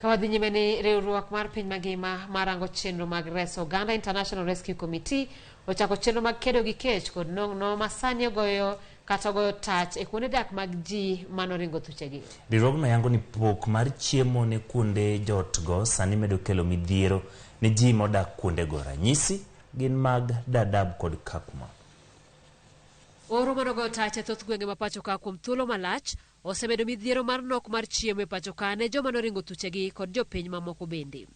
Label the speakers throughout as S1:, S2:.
S1: Ka wadhi nyime ni riwruok mar piny mangima marango chenro mag reso oganda International Rescue Committee ochako chenro mag kedo gi kech kod nong'no ma sani ogoyo kata ogoyo tach e kuonde dak mag ji manoringo thuchegi.
S2: Riwruogno yango ni pok mar chiemo ne kuonde jotgo sani medo kelo midhiero ne ji modak kuondego. Ranyisi gin mag Dadaab kod Kakuma.
S1: Oro manogoyo tach e thoth gwenge ma pacho ka kuom thuolo malach osemedo midhiero mar nok mar chiemo e pacho ka ne joma noringo thuchegi kod jopiny mamoko bende.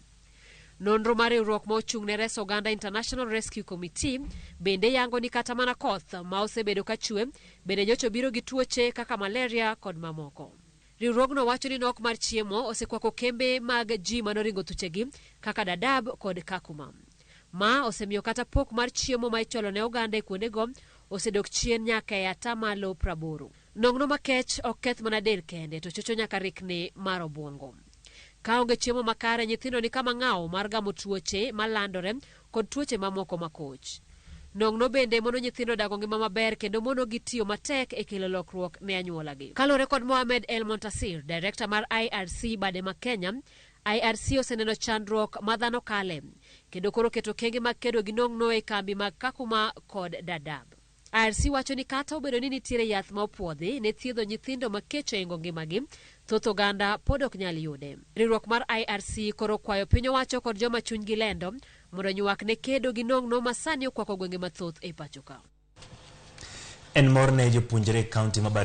S1: Nonro mar riwruok ma ochung' ne reso oganda International Rescue Committee bende yango ni kata mana koth ma osebedo ka chwe bende nyocha obiro gi tuoche kaka malaria kod mamoko. Riwruogno wacho ni nok mar chiemo osekwako kembe mag ji manoringo thuchegi kaka Dadaab kod Kakuma. Ma osemiyo kata pok mar chiemo ma ichwalo ne oganda e kuondego osedok chien nyaka e atamalo 80. Nong'no makech ok keth mana del kende to chocho nyaka rikni mar obwongo. Ka onge chiemo makare, nyithindo ni kama ng'aw mar gamo tuoche malandore kod tuoche mamoko makoch. Nong'no bende mono nyithindo dago ngima maber kendo mono gi tiyo matek e kelo lokruok ne anyuolagi. Kaluwore kod Mohamed El Montasir, Director mar IRC bade ma Kenya, IRC oseneno chandruok ma dhano kale kendo koro keto okenge mag kedo gi nong'no e kambi mag Kakuma kod Dadaab. IRC wacho ni kata obedo ni nitiere yath ma opuodhi ne thiedho nyithindo ma kech ohingo ngimagi, thoth oganda pod ok nyal yude. Riwruok mar IRC koro kwayo piny owacho kod joma chunygi lendo mondo onywak ne kedo gi nong'no ma sani okwako gwenge mathoth e pacho ka.
S2: En mor ne jopuonjre e kaunti ma